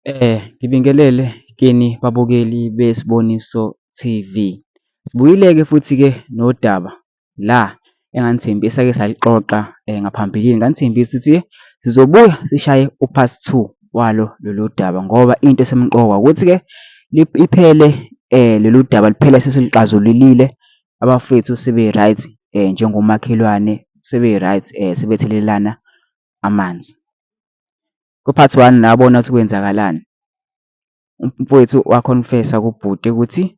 Ngibingelele kini babukeli beSiboniso TV. Sibuyile-ke futhi-ke nodaba la enganithembisa ke salixoxa ngaphambilini, nganithembisa ukuthi-ke sizobuya sishaye u-part two walo lolu daba ngoba into esemqoka ukuthi-ke iphele lolu daba liphele sesilixazululile abafethu sebe-right njengomakhelwane sebe-right sebethelelana amanzi. Ku-part one nabona ukuthi kwenzakalani, umfowethu wakhonfesa kubhuti ukuthi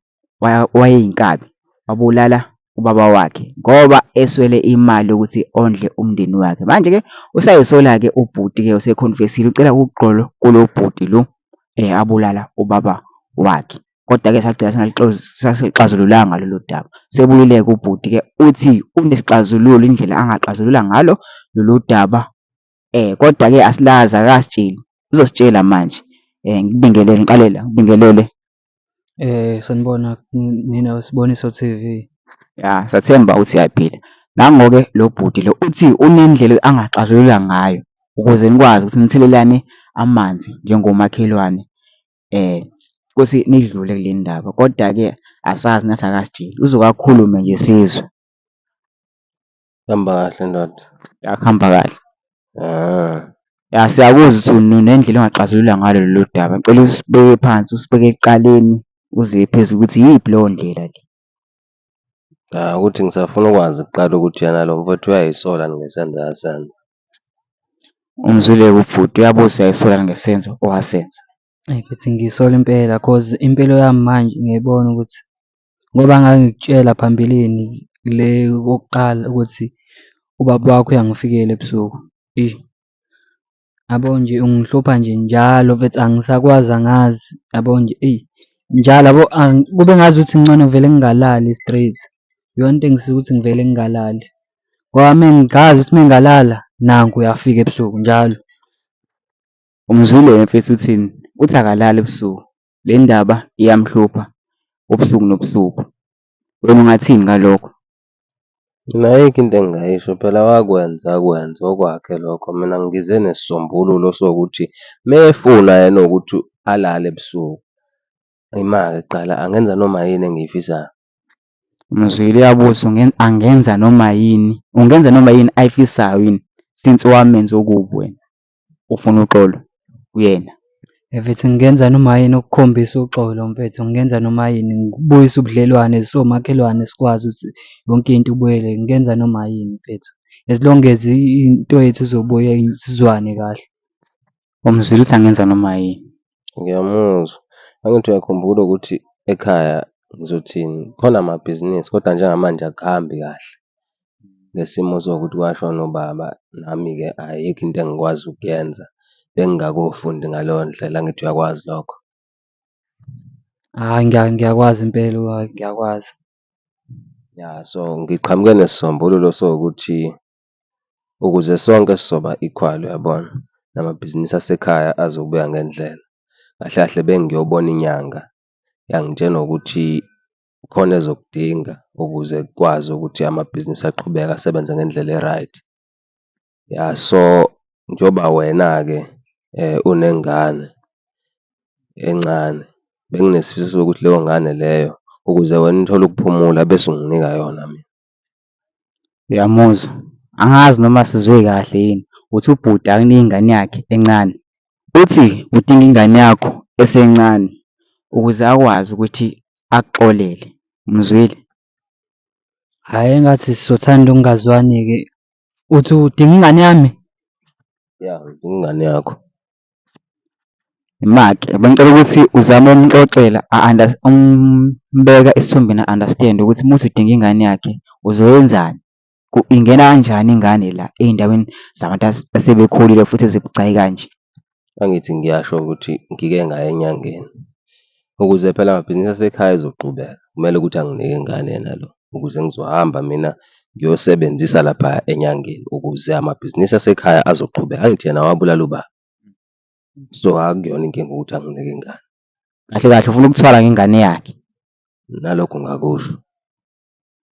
wayeyinkabi wabulala ubaba wakhe ngoba eswele imali yokuthi ondle umndeni wakhe. Manje-ke usayisola-ke ubhuti-ke usekhonfesile ucela uxolo kulo bhuti lo abulala ubaba wakhe. Kodwa-ke sagcina singaluxazululanga lolo daba. Sebuyile-ke ubhuti-ke uthi unesixazululo indlela angaxazulula ngalo lolu daba kodwa-ke asilazi akakasitsheli uzositshela manje. Ngikubingelele ngiqale la ngikubingelele. Sanibona nina Siboniso TV. Ya, sathemba ukuthi uyaphila. Nango-ke lo bhuti lo uthi unendlela angaxazulula ngayo ukuze nikwazi ukuthi nithelelane amanzi njengomakhelwane ukuthi nidlule kule ndaba, kodwa-ke asazi nathi akasitsheli uzoke akhulume nje sizwe. Kuhamba kahle ndoda. Ya, kuhamba kahle. Ah, Ya, siyakuzwa ukuthi unendlela ongaxazulula ngalo lolu daba. Ngicela usibeke phansi, usibeke ekuqaleni uze phezulu ukuthi iyiphi leyo ndlela le. ah, ukuthi ngisafuna ukwazi kuqala ukuthi yena lo mfowethu uyayisola yini ngesenzo asenza. Umzwile-ke ubhuti uyabuza uyayisola ngesenzo owasenza. Eyi mfethu ngiyisola impela cause impilo yami manje ngiyayibona ukuthi ngoba ngangikutshela phambilini le okokuqala ukuthi ubaba wakho uyangifikela ebusuku, eyi yabo nje ungihlupha nje njalo mfethu angisakwazi angazi yabo nje eyi njalo yabo kube ngazuthi kungcono ngivele ngingalali straight. Iyona into engisiza ukuthi ngivele ngingalali ngoba mengazi ukuthi mengalala nangu uyafika ebusuku njalo. Umzwile-ke mfethu uthini? Uthi akalali ebusuku, le ndaba iyamhlupha ubusuku nobusuku. Wena ungathini ngalokho? Mina ayikho into engingayisho phela wakwenza akwenza okwakhe lokho. Mina ngize nesisombululo sokuthi mefuna yena ukuthi alale ebusuku, imake kuqala angenza noma yini engiyifisayo. Umzwile uyabuza angenza noma yini, ungenza noma yini ayifisayo yini since wamenza okubi wena ufuna uxolo kuyena. Mfethu ngingenza noma yini ukukhombisa uxolo mfethu, ngingenza noma yini ngibuyise ubudlelwane siwomakhelwane sikwazi ukuthi yonke into ibuyele, ngingenza noma yini mfethu. As long as into yethu izobuya sizwane kahle. Umzwile uthi angenza noma yini. Ngiyamuzwa. Angithi uyakhumbula ukuthi ekhaya ngizothini, khona amabhizinisi kodwa njengamanje akuhambi kahle ngesimo sokuthi kwashona ubaba, nami-ke ayikho into engikwazi ukuyenza. Bengingakofundi ngaleyo ndlela, angithi uyakwazi lokho. Hhayi ngiyakwazi impela ngiyakwazi. Ya, so ngiqhamuke nesisombululo sowukuthi ukuze sonke sizoba equal uyabona, namabhizinisi asekhaya azobuya ngendlela. Kahle kahle bengiyobona inyanga yangitshena ukuthi khona ezokudinga ukuze kukwazi ukuthi amabhizinisi aqhubeke asebenze ngendlela e-right. Ya, so njengoba wena-ke unengane encane, benginesifiso sokuthi leyo ngane leyo ukuze wena uthole ukuphumula bese unginika yona mina. Uyamuzwa? Angazi noma sizwe kahle yini, uthi ubhuti akunike ingane yakhe encane. Uthi udinga ingane yakho esencane ukuze akwazi ukuthi akuxolele, umzwile? Hhayi engathi sizothanda ukungazwani-ke. Uthi udinga ingane yami? Ya, ngidinga ingane yakho. Make, bengicela ukuthi uzame umxoxela umbeka esithombeni a-understand-e ukuthi uma uthi udinga ingane yakhe uzoyenzani, ingena kanjani ingane la ey'ndaweni zabantu asebekhulile futhi ezibucayi kanje. Angithi ngiyasho ukuthi ngike ngaya enyangeni. Ukuze phela amabhizinisi asekhaya ezoqhubeka, kumele ukuthi anginike ingane yena lo, ukuze ngizohamba mina ngiyosebenzisa laphaya enyangeni ukuze amabhizinisi asekhaya azoqhubeka. Angithi yena wabulala ubaba, so akuyona inkinga ukuthi anginike ingane. Kahle kahle ufuna ukuthwala ngengane yakhe. Nalokho ngakusho.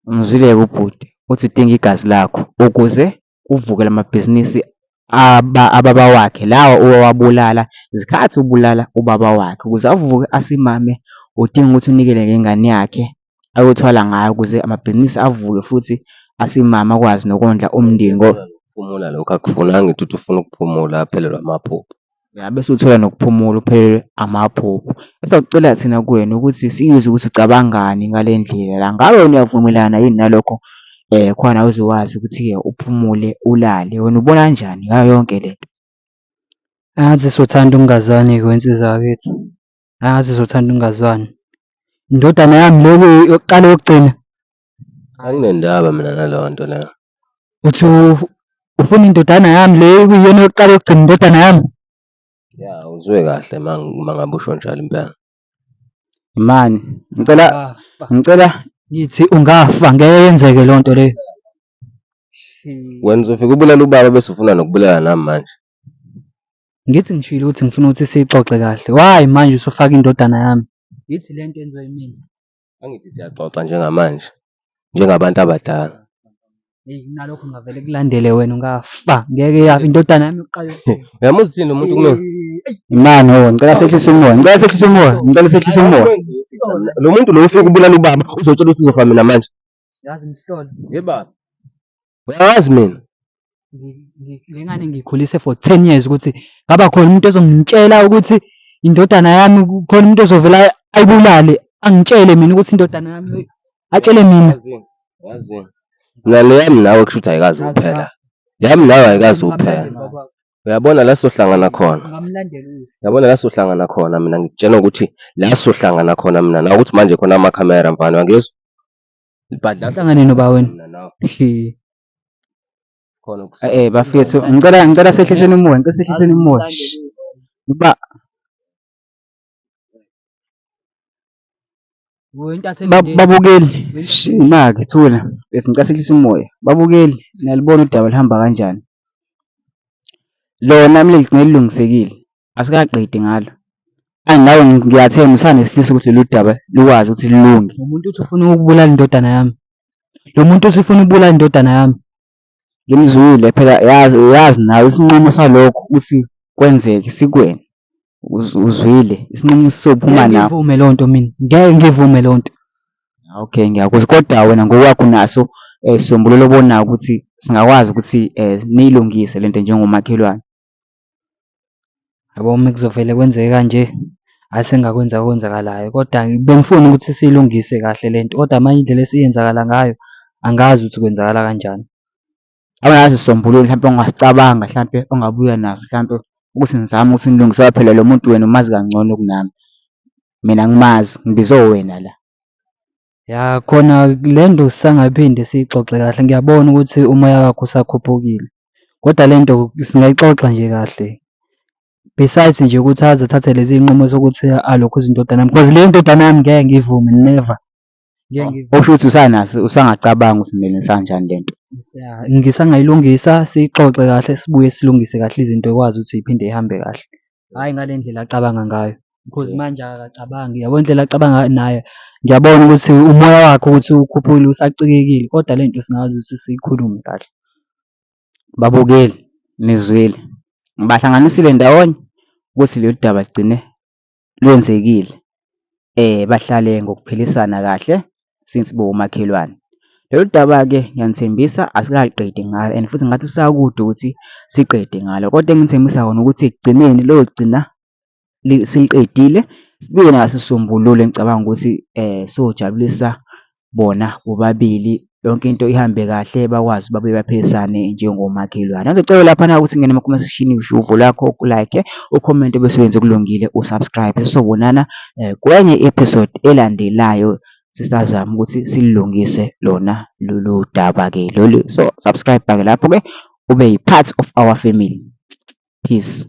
Umzwile-ke ubhuti uthi udinga igazi lakho ukuze kuvuke lamabhizinisi. Ababa wakhe lawa owawabulala ngesikhathi ubulala ubaba wakhe. Ukuze avuke asimame udinga ukuthi unikele ngengane yakhe ayothwala ngayo ukuze amabhizinisi avuke futhi asimame akwazi nokondla umndeni . Ukuphumula lokhu akufuni angithi uthi ufuna ukuphumula aphelelwe amaphupho. Ya bese uthola nokuphumula uphelelwe amaphupho. Esakucela thina kuwena ukuthi sizwe ukuthi ucabangani ngale ndlela la, ngabe wena uyavumelana yini nalokho khona uzokwazi ukuthi-ke uphumule ulale, wena ubona kanjani ngayo yonke lento? Engathi sothanda ukungazwani-ke wensizwa yakithi, engathi sothanda ukungazwani. Indodana yami le yokuqala yokugcina. Anginendaba mina naleyo nto leyo. Uthi ufuna indodana yami le ekuyiyona yokuqala yokugcina indodana yami? Ya uzwe kahle uma ngabe usho njalo impela. Mani, ngicela ngicela ngithi ungafa ngeke yenzeke leyo nto leyo. Wena uzofika ubulale ubaba bese ufuna nokubulala nami manje. Ngithi ngishilo ukuthi ngifuna ukuthi siyixoxe kahle. Why manje usufaka indodana yami? Ngithi le nto yenziwa yimina. Angithi siyaxoxa njengamanje njengabantu abadala. Eyi kunalokho ngingavele kulandele wena ungafa ngeke yafa indodana yami yokuqala yokugcina. Uyamuzwa uthini lo muntu kumina? Mani oh ngicela sehlise umoya, ngicela sehlise umoya, ngicela sehlise umoya. Lo muntu lo ufika ubulala ubaba uzotshela ukuthi uzofa mina manje. Yazi mhlolo. Ye baba. Uyawazi mina. Le ngane ngiyikhulise for 10 years ukuthi ngaba khona umuntu ozongitshela ukuthi indodana yami khona umuntu ozovela ayibulale angitshele mina ukuthi indodana yami atshele mina. Yazini. Mina le yami nawe kusho ukuthi ayikaze uphela. Yami nawe ayikaze uphela. Uyabona la sohlangana khona. Uyabona la sohlangana khona mina ngikutshela ukuthi la sohlangana khona mina nawe ukuthi manje khona amakhamera mfana uyangizwa? Ibhadla Uhlangane noba wena. mina nawe. Khona Eh bafethu ngicela ngicela sehliseni umoya, ngicela sehliseni umoya. Ba babukeli make thula bese ngicela sehlise umoya. Babukeli niyalibona udaba luhamba kanjani. Lona kumele ligcine lilungisekile asikaqedi ngalo. And nawe ngiyathemba usanesifiso ukuthi lolu daba lukwazi ukuthi lilunge. Lo muntu uthi ufuna ukubulala indodana yami. Lo muntu uthi ufuna ukubulala indodana yami. Ngimzwile phela yazi uyazi nawe isinqumo salokho ukuthi kwenzeke sikwena. Uzwile isinqumo sizophuma Ngeke nawe. ngivume leyo nto mina. Ngeke ngivume leyo nto. Okay ngiyakuzwa kodwa wena ngokwakho unaso isisombululo obonayo ukuthi singakwazi ukuthi niyilungise lento njengomakhelwane. Yabo uma kuzovele kwenzeke kanje, hhayi sengingakwenza okwenzakalayo kodwa bengifuna ukuthi siyilungise kahle le nto kodwa manje indlela esiyenzakala ngayo angazi ukuthi kwenzakala kanjani. Awunaso isisombululo mhlampe ongasicabanga hlampe ongabuya naso hlampe ukuthi nizame ukuthi nilungise ngoba phela lo muntu wena umazi kangcono kunami. Mina angimazi ngibizwe wena la. Ya khona le nto sisangaphinde siyixoxe kahle ngiyabona ukuthi umoya wakho usakhuphukile, kodwa le nto singayixoxa nje kahle. Besides nje ukuthi aze athathe lezi y'nqumo zokuthi alokhuze indodana yami cause le ndodana yami ngeke ngiyivume never, ngeke ngiyivume. Okusho ukuthi usanaso usangacabanga ukuthi nilungisa kanjani le nto. Ya, ngisangayilungisa siyixoxe kahle sibuye silungise kahle izinto ikwazi ukuthi iphinde ihambe kahle. Hhayi ngale ndlela acabanga ngayo because manje akacabangi yabo indlela acabanga ngayo naye ngiyabona ukuthi umoya wakhe ukuthi ukhuphukile usacikekile kodwa le nto singazi ukuthi siyikhulume kahle. Babukeli nizwile, ngibahlanganisile ndawonye ukuthi lolu daba ligcine lwenzekile bahlale ngokuphilisana kahle since bowomakhelwane. Lolu daba-ke ngiyanithembisa asikaliqedi ngalo and futhi ngathi sisakude ukuthi siqede ngalo kodwa enginithembisa kona ukuthi ekugcineni liyogcina siliqedile sibuye naso isisombululo engicabanga ukuthi sojabulisa bona bobabili yonke into ihambe kahle bakwazi babuye baphilisane njengomakhelwane. Ngizocela laphana ukuthi ungene ema-comment section ushiye uvo lwakho u-like, ukhomente bese wenza okulungile u-subscribe. Sizobonana kwenye i-episode elandelayo sisazama ukuthi silungise lona lolu daba-ke lolu. So subscribe-ke lapho-ke ube yi-part of our family. Peace.